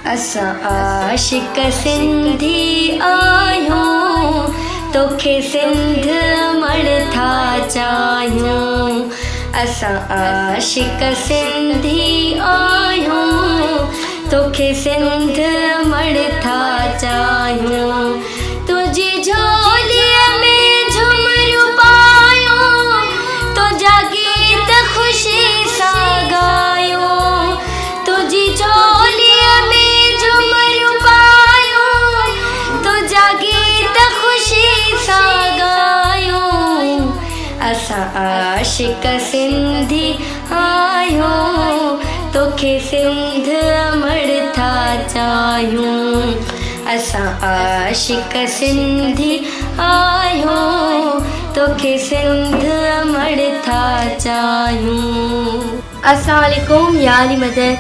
اسان عاشق سنڌي آهيون توکي سنڌ امڙ ٿا چاهيون اسان عاشق سنڌي آهيون توکي سنڌ امڙ ٿا چاهيون تنهنجي جهوليء ۾ جهمريون پايون تنهنجا گيت خوشي سان ڳايون تنهنجي جهوليء ۾ جهمريون پايون تنهنجا گيت خوشي سان ڳايون اسان عاشق سنڌي آهيون توکي سنڌ امڙ ٿا چاهيون اسان عاشق سنڌي آهيون توکي سنڌ امڙ ٿا چاهيون. السلام عليڪم يا علي مدد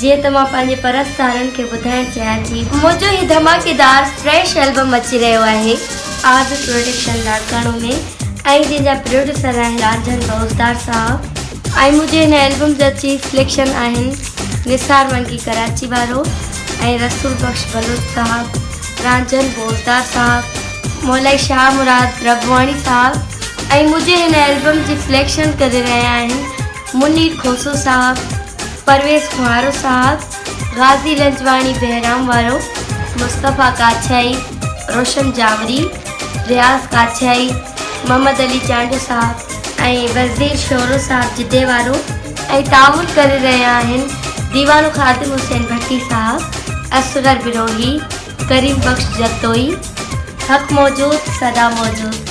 جيئن ته مان پنهنجي پرستارن کي ٻڌائڻ چاهيان ٿي منهنجو هي ڌماڪيدار فريش البم اچي رهيو آهي آر بي پروڊڪشن لاڙڪاڻو ۾ ۽ جنهن جا پروڊيوسر آهن رانجهن بوزدار صاحب ۽ منهنجي هن البم جا چيف سليڪشن آهن نثار منگي ڪراچي وارو ۽ رسول بخش بلوچ صاحب رانجهن بوزدار صاحب مولائي شاهه مراد ربواڻي صاحب ۽ منهنجي هن البم جي سليڪشن ڪري رهيا آهن منير کوسو صاحب پرويز کوهارو صاحب غازي لنجواڻي بهرام وارو مصطفيٰ ڪاڇائي روشن جاوري رياض ڪاڇائي محمد علي چانڊيو صاحب ۽ وزير شورو صاحب جدي وارو ۽ تعاون ڪري رهيا آهن ديوانو خادم حسين ڀٽي صاحب، اصغر بروهي، ڪريم بخش جتوئي، حق موجود سدا موجود.